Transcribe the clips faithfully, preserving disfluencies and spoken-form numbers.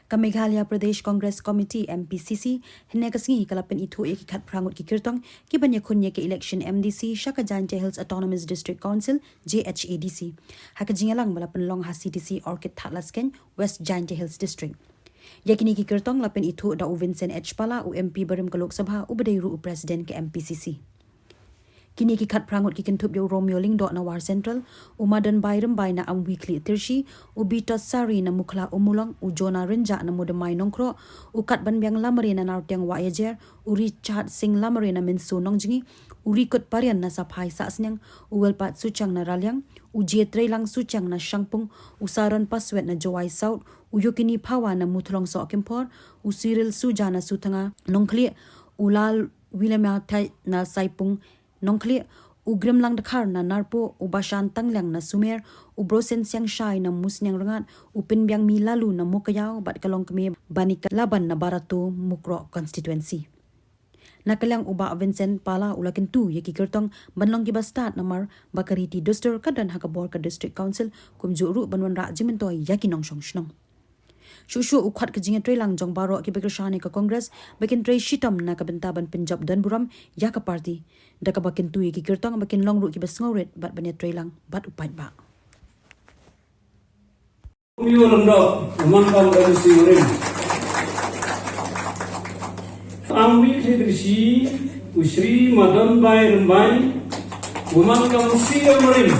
Ka Meghalaya Pradesh Congress Committee, M P C C, hynne ka sngi ka la pynithuh ya ki khatphra ngut ki kyrtong ki ban yakhun ya ka election M D C sha ka Jaintia Hills Autonomous District Council, J H A D C, ha ka jingyalang ba la pynlong ha C D C Orchid Thadlaskein, West Jaintia Hills District. Ya kini ki kyrtong la pynithuh da u Vincent H Pala, u M P barim ka Lok Sabha, u ba dei ruh u President ka M P C C. Kini ki khatphra ngut ki kynthup ya u Romeo Lyngdoh na War Central, u Madan Bai Rymbai na Amwi Khlieh Tirshi, u Bitos Sari na Mukhla Ummulong, u Jonah Rynjah na Moodymmai Nongkhroh, u Katbanbiang Lamare na Nartiang Wahiajer, u Richard Singh Lamare na Mynso Nongjngi, u Rikut Parian na Saphai Sahsniang, u Welpat Suchang na Raliang, u J Treilang Suchang na Shangpung, u Saron Paswet na Jowai South, u Yokini Phawa na Muthlong Sohkymphor, u Cyril Suja na Suthnga Nongkhlieh, u Lal William Thait na Saipung Nongkhlieh, u Grimlang Dkhar na Narpuh, u Bashan Tangliang na Sumer, u Brosen Siangshai na Musniang Rngat, u Pynbiang Mi Lalu na Mowkaiaw, bad ka longkmie Banika Laban na Barato Mukroh Constituency. Na ka liang u Bah Vincent Pala u la kyntu ya ki kyrtong ban long ki ba stad namar ba ka riti dustur ka don ha ka bor ka District Council, kumjuh ruh ban wanrah jingmyntoi ya ki nongshong shnong. Shuh shuh u khot ka jingïatreilang jong baroh ki ba kyrshan ïa ka Congress ba kin trei shitom na ka bynta ban pynjop don burom ïa ka party. Da kaba kyntu ïa ki kyrtong ba kin long ruh ki ba sngewrit bad ban ïatreilang bad u paidbah. Umi u Lyngdoh, u man kam M C Marim. Amwi Khlieh Tirshi, u Shri Madan Bai Rymbai, u man kam M C Marim.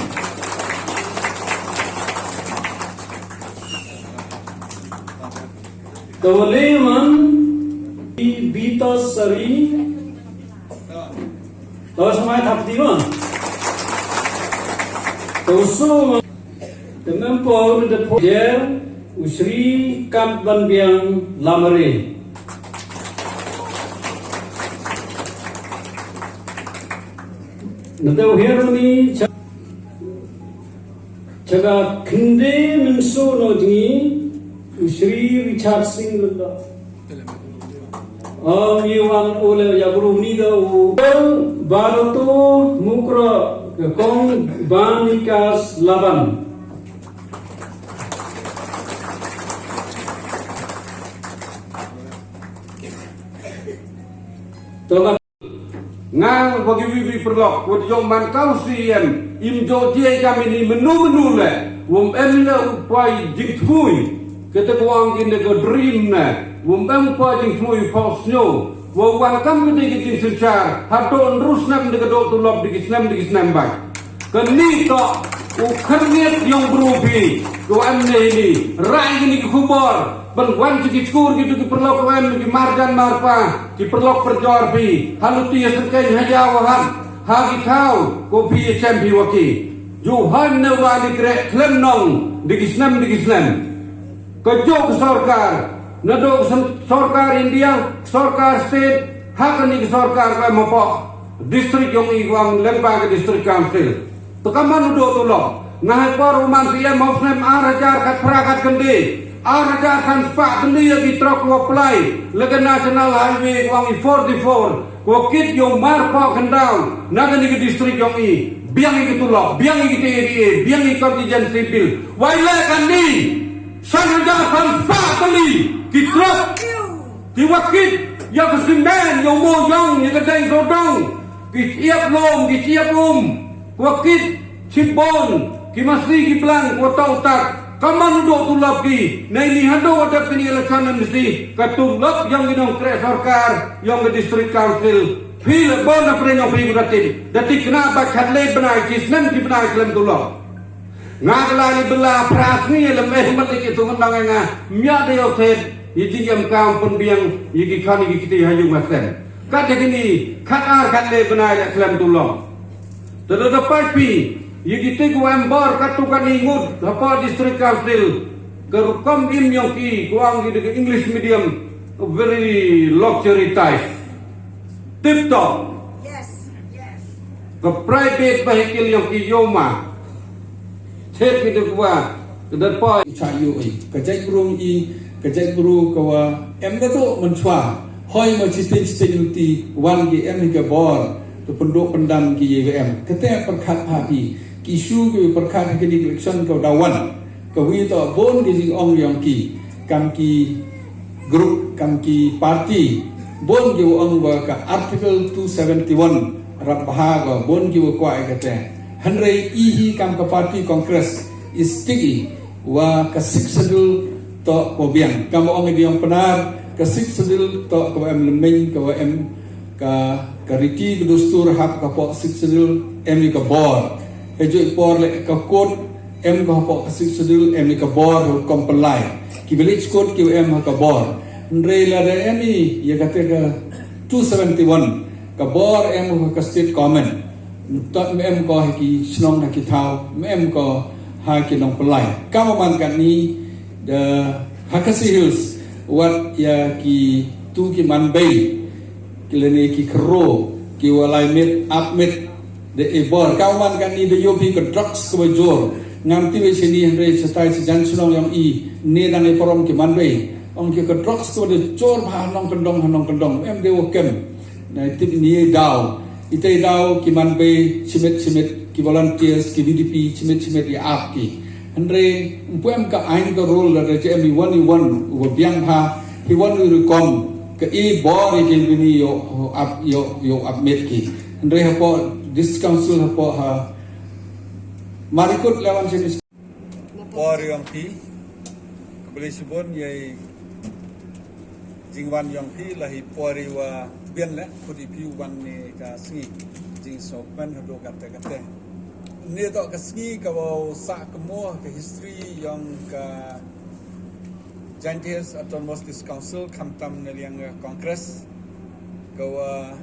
Tawale man, i Bitos Sari, Tawa samai thap ti man. Tawa so man. Te mem por de pojer, u Shri Katbanbiang Lamare. Na te u hiar ni cha-, cha ka Khynde Mynso Nongjngi, u Shri Richard Singh Lyngdoh. Ong i wan u le ya bru ni da u. Barato Mukroh ka kong Banikas Laban. To ka nga wa ki wi wi pyrlok, wa jong man kau C M, im jo jie kam ini menu menu le, wom em le u poi jingthui, kete kwang kine ko dream ne, wom em poi jingthui pok snyo, wa wan kam kete ki jingsynshar, ha do nru snem de ko do tulop de ki snem de ki snem bai. Kani to u khyrngiat yong bru phi, ko em ne ini, rai kini ki khubor, ban wan ki skur ki tu ki pyrlok ko em ki marjan marpa, ki pyrlok pyrjor phi, haluti ya syrkei ha ya wa han, ha ki thaw, ko phi ya chem phi wa ki. Ju han ne wa ni krek khlem nong, de ki snem, de ki snem. Ka jok sorkar, na do sen-, sorkar India, sorkar state, ha kani ki sorkar ko em hapoh district yong i kwang lemba ka district council. To ka man u do tulop. Nga hai por u man C M hok snem ar hajar khatphra khatkhyndai. Ar hajar khatspah tylli ya ki truck wa apply. Lada National Highway kwang i forty-four. Ko kit yong marpoh khyndaw. Na kani ki district yong i. Biang i ki tulop. Biang i ki T A D A. Biang i contingency bill. Wai le kani. San hajar khatspah tylli. Ki truck. Ki wa kit. Ya ka simen, ya u mo yong, ya ka deng sodong. Ki chiap lom, ki chiap um. Kwah kit, chibon, ki masi, ki blang, kwah tau tak. Kaman u dok tulop ki. Nei ni hado wa dep kini election M D C. Ka tulop yong ki nongkreh sorkar, yong ki district council. Phi le bon na pre yong phi ku datin. Datin kena ba khat le bnai, chi snem chi bnai klem tulop. Nga ka la ni bela pras ni lem eh mat ki tu ngendang nga. Mya de yo thet, yi jing yam kam pun biang, yi ki khan yi ki kiti ha yung asen. Kat de kini, khat ar khat le bnai le klem tulop. Te da da pai pi, yi ki tik wa em bor kat tu kat ni ngut, hapoh district council, ka rukom im yong ki, kwang ki de ka English medium, very luxury type. Tip top. Yes, yes. Ka private vehicle yong ki yoma. Tip ki de kwah, ka da pai. Cha yu i, ka jait bru i, ka jait bru ka wa, em da tu man chwa. Hoi ma chiteng chiteng luti, wan ki em hi ka bor, tu pendok pendam ki ye ka em. Kate perkhat ha pi, ki issue ki perkhat ha ki election ka da wan. Ka wi to bon ki jing ong yong ki, kam ki group kam ki party, bun ki wa ong wa ka Article two seventy-one rap bha ko, bun ki wa kwah ïa kata. Hynrei i hi kam ka party Congress, i stick i wa ka Sixth Schedule toh ko biang. Kam wa ong i diong Pnar, ka Sixth Schedule toh ko em lemeng, ko em ka, ka riti ka dustur hap ka pok Sixth Schedule, em i ka bor. Hajooh i por le ka court, em ka pok ka Sixth Schedule, em i ka bor, hukum pelai. Ki village court ki em ha ka bor. Hynrei lada em i ïa kata ka two seventy-one, ka bor em ka state government. Toh em ko ha ki shnong ha ki thaw, em ko ha ki nongpynlait. Kam wa man katni, da ha Khasi Hills, wat ïa ki tu ki manbei, ki lane ki kro, ki wa lai miet, ap miet, da e bor. Kam wa man katni da yoh phi ka drugs ka wa jur. Ngam tip i chini hynrei chatai chi jan chnong yong i, ne dang i parom ki manbei. Ong ki ka drugs ka wa da jur bha ha nongkyndong, ha nongkyndong. Em de wa kem. Na tip ni daw. Ite daw ki manbei, chimit chimit, ki volunteers, ki V D P, chimit chimit ïa ap ki. Hynrei, ym pu em ka aiñ ka rule lada em i wan i wan, u wa biang bha, hi wan i rukom, ka i bor i ki bini yoh ap, yoh, yoh ap miet ki. Hynrei hapoh District Council hapoh ha Marikut le wan chini. Por yong phi, khublei chibun ïa i jingwan yong phi, la hi por i wa biang le, khut i phi u wan ne ka sngi jingsngewkmen haduh katte katte. Ne toh ka sngi ka wa u sah kynmaw ka history yong ka Jaintia Hills Autonomous District Council, khamtam na liang ka Congress, ka wa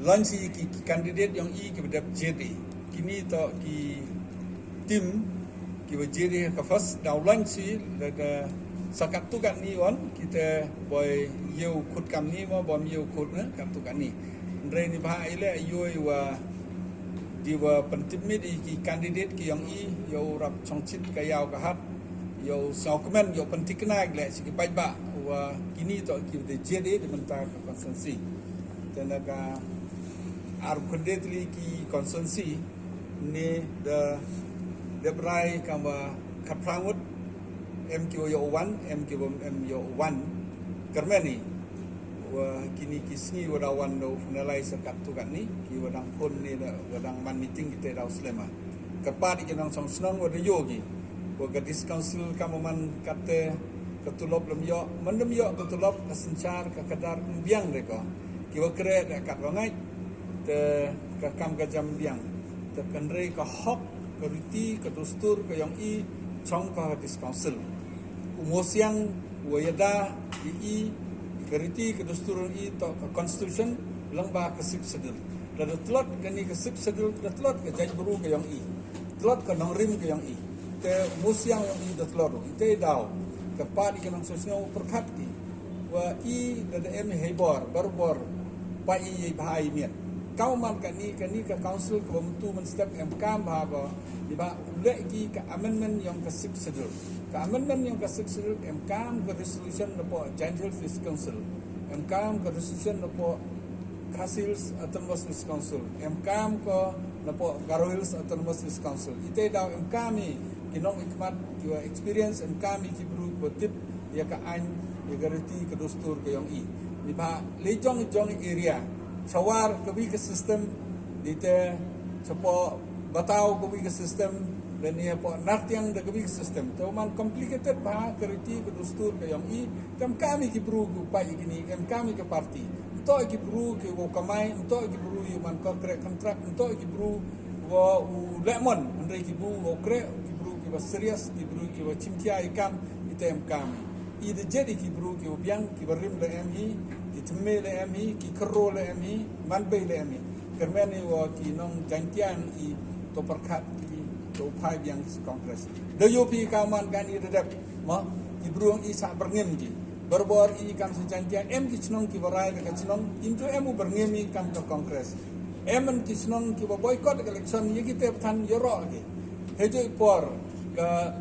launch i ki, ki candidate yong i ki wa dep jied i. Kini toh ki team ki wa jied i ha ka first, daw launch i, lada sa katto katni wan, kita boi ïoh khut kamni mo, bom ïoh khut ne, katto katni. Hynrei ni bha i le, ïoh i wa, di wa pyntip miet i ki candidate ki yong i, ïoh rap chongchit ka ïaw ka hat, ïoh sngewkmen, ïoh pyntikna i le, chi ki paidbah, wa kini toh ki wa da jied i, di mynta ka constituency. Te na ka arphew khyndai tylli ki constituency, ne da dep rai kam wa khatphra ngut, em ki wa ïoh wan, em ki wa em ïoh wan. Kyrmen i, wa kini ki sngi wa daw wan daw finalize sa katto katni, ki wa dang phone ne da, wa dang man meeting kita daw slem a. Kyrpad i ki nongshong shnong wa da ïoh ki. Wa ka District Council kam wa man katte ka tulop lem ïoh, man lem ïoh ka tulop ka synshar ka kadar ym biang de ko. Ki wa kre da kat wa ngait, te ka kam ka jam biang. Te hynrei ka hok, ka riti, ka dustur ka yong i, chong ka ha District Council. U Mosiang, wa ïada i, i ka riti ka dustur i toh ka constitution, lang bha ka Sixth Schedule. Lada tlot kani ka Sixth Schedule, da tlot ka jaitbru ka yong i, tlot ka nongrim ka yong i. Te Mosiang yong i da tlot u. Ite daw, kyrpad i ki nongshong shnong pyrkhat ki, wa i lada em i hei bor, barabor, pait i bha i miet. Kam wa man kani, kani ka council ka wa mynta mynstep em kam bha ko, ni bha u leh ki ka amendment yong ka Sixth Schedule. Ka amendment yong ka Sixth Schedule em kam ka resolution napoh Jaintia Hills District Council, em kam ka resolution napoh Khasi Hills Autonomous District Council, em kam ko napoh Garo Hills Autonomous District Council. Ite daw em kam i ki nongmihkhmat ki wa experience, em kam i ki bru ki wa tip ïa ka aiñ, ïa ka riti ka dustur ka yong i. Ni bha le jong jong area, Chawar ka wi ka system, di te chapoh Bataw ka wi ka system, lane hapoh Nartiang da ka wi ka system. Te wa man complicated bha ka riti ka dustur ka yong i, te em kam i ki bru ki u pait i kini, em kam i ka party. Ym toh i ki bru ki wa kamai, ym toh i ki bru i wa man ko kreh contract, ym toh i ki bru wa u lehmon, hynrei ki bru wa u kreh, ki bru ki wa serious, ki bru ki wa chimkhia i kam, ite em kam i. I da jied i ki bru ki wa biang, ki wa rim le em hi, ki thymme le em hi, ki kyrro le em hi, manbei le em hi. Kyrmen i wa ki nong Jaintia i to pyrkhat ki, to phai biang Congress. Da ïoh phi kam wa man kani da dep, mo, ki bru i sah byrngem ki. Barabor i kam sa Jaintia, em ki chnong ki wa rai da ka chnong, im to em u byrngem i kam ka Congress. Em man ki chnong ki wa boycott ka election, ïa ki te than ïaroh ki. Hajooh i por ka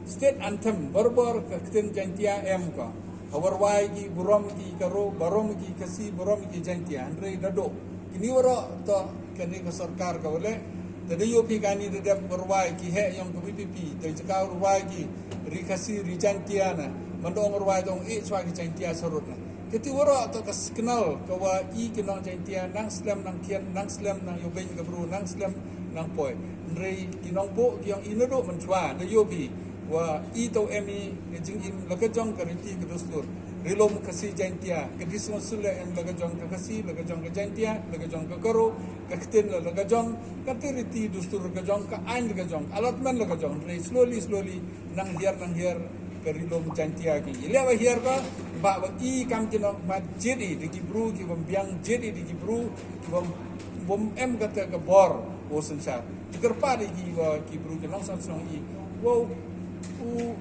state anthem, barabor ka ktien Jaintia em ko. Ha wa rwai ki burom ki Garo, burom ki Khasi, burom ki Jaintia, hynrei da duh. Kini waroh toh kani ka sorkar ka wa leh. Te da ïoh phi kani da dep wa rwai ki heh yong ka V P P, te jaka wa rwai ki ri Khasi, ri Jaintia na. Man da ong rwai da ong e chwa ki Jaiñtia sarut na. Kati waroh toh ka signal ka wa i ki nong Jaiñtia nang slem nang khian, nang slem nang yoh beiñ ka bru, nang slem nang poi. Hynrei ki nong buh ki yong i naduh man chwa da yoh phi wa i toh em i ka jingim la ka jong ka riti ka dustur. Rilum Khasi Jaiñtia, ka disong sule em la ka jong ka Khasi, la ka jong ka Jaiñtia, la ka jong ka Garo, ka ktien la la ka jong, ka ti riti dustur la ka jong, ka aiñ la ka jong, allotment la ka jong. Hynrei slowly, slowly, nang hiar, nang hiar, ka rilum Jaiñtia ki. I leh wa hiar ka, ba wa i kam ki nong ma jied i, di ki bru, ki bym biang jied i, di ki bru, ki bym, bym em kata ka bor, o synshar. Di kyrpad i ki wa ki bru ki nong san snong i, wow, u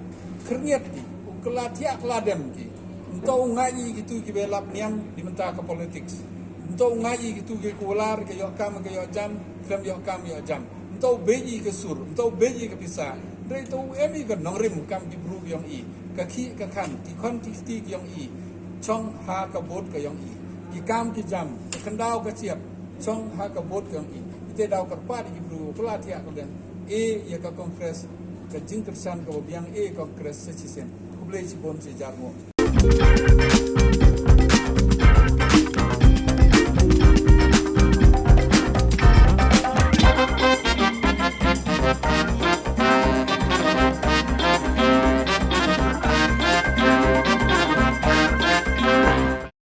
khyrngiat ki, u kylla thiah kylla dem ki. Nto u ngai i ki tu ki be lap niam, di mynta ka politics. Nto u ngai i ki tu ki kular, ka yoh kam, ka yoh jam, klem yoh kam, yoh jam. Nto u bei i ka sur, nto u bei i ka pisa. Hynrei to u em i ka nongrim kam ki bru ki yong i. Ka khih ka khan, ki khon ki kti ki yong i. Chong ha ka vote ka yong i. Ki kam ki jam, ka khyndaw ka chiap, chong ha ka vote ka yong i. Ite daw kyrpad i ki bru, kylla thiah kylla dem. E ya ka Congress, ka jingkyrshan ka wa biang e Congress sa chisien. Khublei chibun chi jar mo.